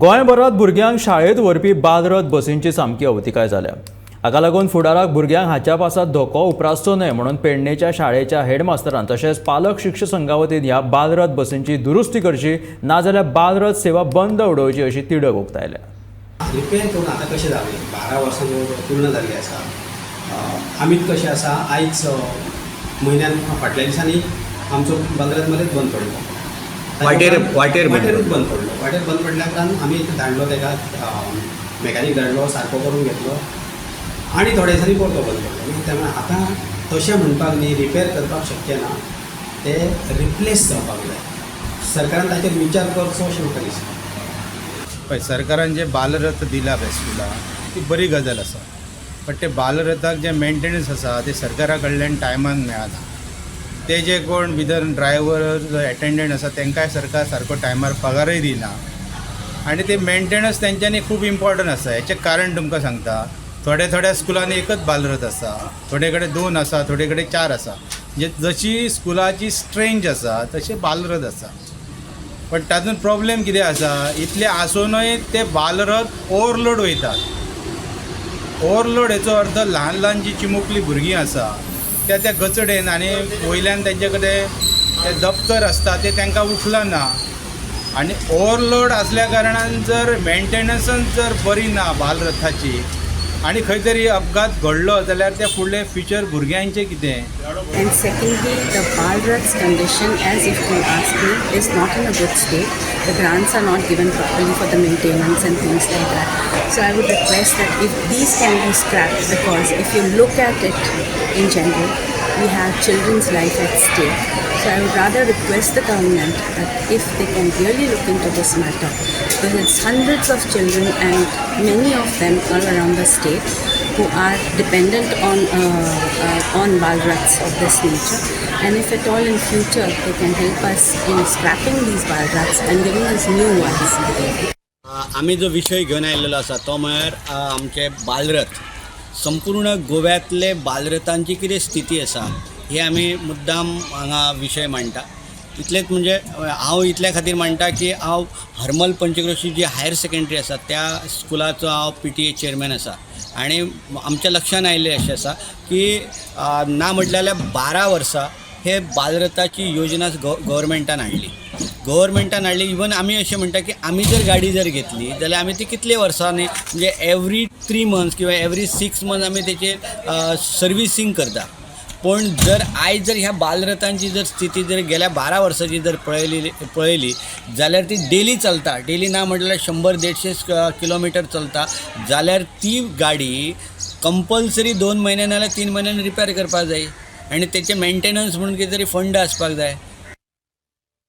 गोंयभरात भुरग्यांक शाळेत व्हरपी बालरथ बसींची सामकी अवतिकाय जाल्या. हाका लागून फुडाराक भुरग्यांक हाच्या पासत धोको उप्रासचो न्हय म्हणून पेडणेच्या शाळेच्या हेडमास्तरान तशेंच पालक शिक्षक संघा वतीन ह्या बालरथ बसींची दुरुस्ती करची, नाजाल्यार बालरथ सेवा बंद उडोवची अशी तिडक उक्तायल्या. रिपेर करून आतां कशें जालें, 12 वर्सां जवळ जवळ पूर्ण जाल्ली आसा. आमीच कशें आसा, आयज म्हयन्यान फाटल्या दिसांनी आमचो बालरथ मदेंच बंद पडलो. वाटेर बंद. वाटेरूच बंद पडलो. वाटेर बंद पडल्या उपरांत आमी धाडलो ताका, मेकॅनीक धाडलो, सारको करून घेतलो आनी थोड्या दिसांनी परतो बंद पडलो. मागीर त्यामुळे आतां तशें म्हणपाक न्ही, रिपेर करपाक शक्य ना, ते रिप्लेस जावपाक जाय. सरकारान ताचेर विचार करचो अशें म्हाका दिसता. पळय, सरकारान जे बालरथ दिला पळय स्कुलाक, ती बरी गजाल आसा, बट ते बालरथाक जे मेंटेनन्स आसा ते सरकारा कडल्यान टायमान मेळना. ते जे कोण भितर ड्रायव्हर, एटेंडंट आसा, तांकांय सरकार सारको टायमार पगारय दिना आनी ते मेंटेनन्स तेंच्यांनी खूब इम्पॉर्टंट आसा. हेचें कारण तुमकां सांगता, थोड्या थोड्या स्कुलांनी एकच बालरथ आसा, थोडे कडेन दोन आसा, थोडे कडेन चार आसा. म्हणजे जशी स्कुलाची स्ट्रेंथ आसा तशें बालरथ आसा. पण तातूंत प्रॉब्लेम कितें आसा, इतले आसुनूय ते बालरथ ओवरलोड वयतात. ओवरलोड हेचो अर्थ ल्हान ल्हान जी चिमुकली भुरगीं आसा त्या त्या गचडेन आनी वयल्यान तेंचे कडेन ते दप्तर आसता, ते तांकां उखलना. आनी ओवरलोड आसल्या कारणान जर मेंटेनन्सच जर बरी ना बालरथाची आनी खंय तरी अपघात घडलो जाल्यार ते फुडले फ्युचर भुरग्यांचें कितें? And secondly, the Balrath's condition, as if you ask me, is not in a good state. The grants are not given properly for the maintenance and things like that. So I would request that if these can be scrapped, because if you look at it in general, we have children's life at stake. So I would rather request the government that if they can really look into this matter, because it's hundreds of children and many of them all around the state who are dependent on Balraths of this nature. And if at all in future they can help us in scrapping these Balraths and giving us new ones. आमी जो विशय घेवन आयलेलो आसा तो म्हळ्यार आमचे बालरथ. संपूर्ण गोव्यांतले बालरथांची कितें स्थिती आसा हे आमी मुद्दाम हांगा विशय मांडटा. इतलेंच म्हणजे हांव इतल्या खातीर मांडटा की हांव हरमल पंचक्रोशी जी हायर सेकंडरी आसा त्या स्कुलाचो हांव पीटीए चेअरमॅन आसा आनी आमच्या लक्षान आयिल्लें अशें आसा की ना म्हटलें जाल्यार 12 वर्सां हे बालरथाची योजना गव्हर्मेंटान हाडली, गव्हर्मेंटान हाडली. इवन आमी अशें म्हणटा की आमी जर गाडी जर घेतली जाल्यार आमी ती कितले वर्सांनी, म्हणजे एवरी 3 मंथ्स किंवा एवरी 6 मंथ्स आमी तेचेर सर्विसींग करता. पूण जर आयज जर ह्या बालरथांची जर स्थिती जर गेल्या 12 वर्सांची जर पळयली जाल्यार ती डेली चलता. डेली ना म्हटल्यार 100 150 किलोमिटर चलता जाल्यार ती गाडी कंपल्सरी 2 म्हयने नाल्यार 3 म्हयन्यान रिपेर करपाक जाय आनी तेचें मेंटेनन्स म्हणून कितें तरी फंड आसपाक जाय.